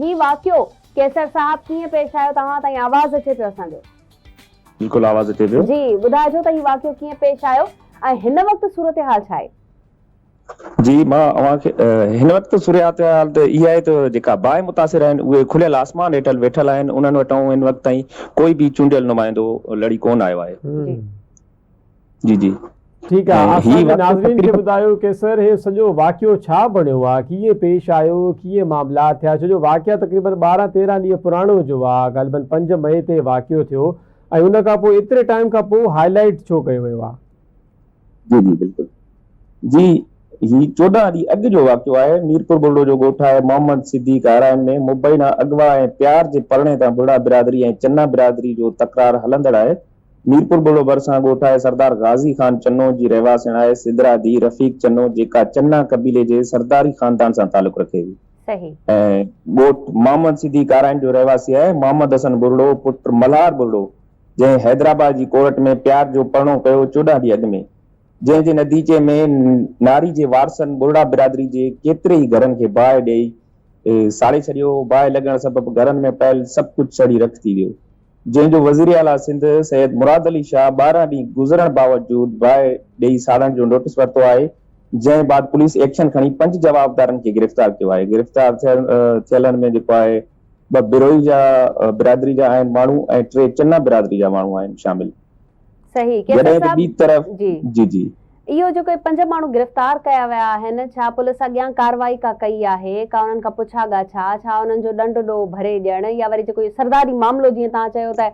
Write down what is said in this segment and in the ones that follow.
هي واقعو قيصر صاحب ڪيئن پيش آيو توهان تائين آواز اچي پيو اسان جو. بلڪل آواز اچي پيو. جي ٻڌائجو ته هي واقعو ڪيئن پيش آيو ۽ هن وقت صورتحال ڇا آهي. جي مان اوهان کي هن وقت صورتحال ته اها آهي ته جيڪا باهه متاثر آهن اهي کليل آسمان هيٺل ويٺل آهن انهن وٽان هن وقت تائين ڪوئي به چونڊيل نمائندو لڙي ڪونه آيو آهي. جي جي. ٺيڪ آ اسان جي ناظرين کي ٻڌايو ڪي سر هي سڄو واقعو ڇا بڻيو آ ڪيئن پيش آيو ڪيئن معاملات ٿيا ڇو جو واقعا تقريبن 12 13 ڏينهن پراڻو جو آ غالبن 5 مئي تي واقعو ٿيو ۽ ان کان پوء ايتري ٽائيم کان پوء هائي لائيٽ ڇو ڪيو ويو آ. جي جي بلڪل جي هي 14 ڏينهن اڳ جو واقعو آهي ميرپور ٻرڙو جو ڳوٺ آهي محمد صديق آرائين ۾ مبينا اغوا ۽ پيار جي پرڻي تان ٻرڙا برادري ۽ چنا برادري جو تڪرار هلندڙ آهي ميرپور ٻرڙو ڀرسان ڳوٺ آهي سردار غازي خان چنو جي رهواسڻ آهي سدرا ڌيء رفيق چنو جيڪا چنا قبيلي جي سرداري خاندان سان تعلق رکي ٿي ۽ ڳوٺ محمد صديق آرائين جو رهواسي آهي محمد حسن ٻرڙو پٽ ملهار ٻرڙو جنهن حيدرآباد جي ڪورٽ ۾ پيار جو پرڻو ڪيو 14 ڏينهن اڳ ۾ جنهن جي نتيجي ۾ ناري جي وارثن ٻرڙا برادري جي ڪيتري ئي گهرن کي باهه ڏئي ساڙي ڇڏيو باهه لڳڻ سبب گهرن ۾ پيل سڀ ڪجهه سڙي رک ٿي ويو. جنهن جو وزيراعليٰ سنڌ سيد مراد علي شاهه 12 ڏينهن گذرڻ باوجود باهه ڏئي ساڙڻ جو نوٽيس ورتو آهي، جنهن بعد پوليس ايڪشن کڻي پنج جوابدارن کي گرفتار ڪيو آهي، گرفتار ٿيلن ۾ جيڪو آهي ٻه بروهي جا برادري جا آهن ماڻهو ۽ ٽي چنا برادري جا ماڻهو آهن شامل. صحيح قيصر جڏهن ته صاحب ٻي طرف جي جي جي. اهو جيڪو پنج ماڻهو گرفتار ڪيا ويا آهن ڇا پوليس اڳيان ڪارروائي ڪا ڪئي آهي ڪا انهن کان پڇا ڳاڇا ڇا انهن جو ڏنڊ ڏوهه ڀري ڏيڻ يا وري جيڪو اهو سرداري معاملو جيئن توهان چيو ته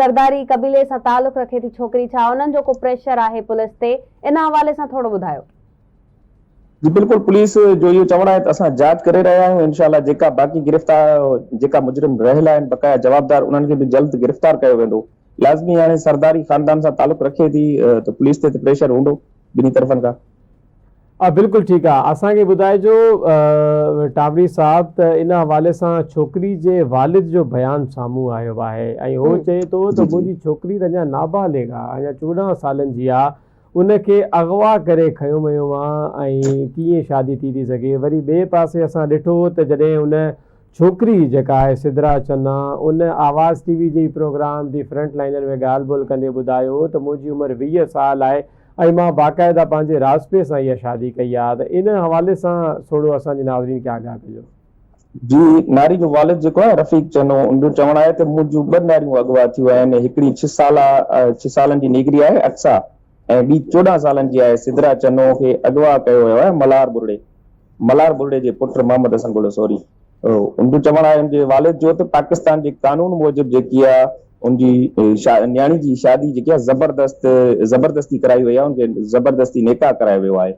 سرداري قبيلي سان تعلق رکي ٿي ڇوڪري ڇا انهن جو ڪو پريشر آهي پوليس تي ان حوالي سان ٿورو ٻڌايو. جي بلڪل پوليس جو اهو چوڻ آهي ته اسان جاچ ڪري رهيا آهيون انشاء الله جيڪا باقي گرفتار جيڪا مجرم رهيل آهن بقايا جوابدار انهن کي به جلد گرفتار ڪيو ويندو لازمي هاڻي سرداري خاندان سان تعلق رکي ٿي ته پوليس تي ته پريشر هوندو ٻنهي طرفن کان. ها بلڪل ٺيڪ آ اسان کي ٻڌائجو ٽاوري صاحب ته ان حوالي سان ڇوڪري جي والد جو بيان سامهون آيو آهي ۽ هو چئي ٿو ته منهنجي ڇوڪري ته اڃا نابالغ آ اڃا 14 سالن جي آ ان کي اغوا ڪري کنيو ويو آ ۽ ڪيئن شادي ٿي ٿي سگهي وري ٻئي پاسي اسان ڏٺو ته جڏهن ان ڇوڪري جيڪا آهي سدرا چنا ان آواز ٽي وي جي ئي پروگرام the front liner ۾ ڳالهه ٻولهه ڪندي ٻڌايو ته منهنجي عمر 20 سال آهي ۽ مان باقاعده پنهنجي راضپي سان اها شادي ڪئي آهي ته ان حوالي سان ٿورو اسان جي ناظرين کي آگاهه ڪجو. جي ناري جو والد جيڪو آهي رفيق چنو ان جو چوڻ آهي ته منهنجون ٻه ناريون اغوا ٿيون آهن هڪڙي ڇهه سالا ڇهه سالن جي نيگري آهي اقصيٰ ۽ ٻي 14 سالن جي آهي سدرا چنو کي اغوا ڪيو ويو آهي ملهار ٻرڙي ملهار ٻرڙي جي پٽ محمد حسن ٻرڙو سوري ان جو چوڻ آهي ان جي والد جو ته پاڪستان جي قانون موجب جيڪي آهي ان جي نياڻي جي شادي جيڪي آهي زبردست زبردستي ڪرائي وئي آهي ان کي زبردستي نڪاح ڪرايو ويو آهي.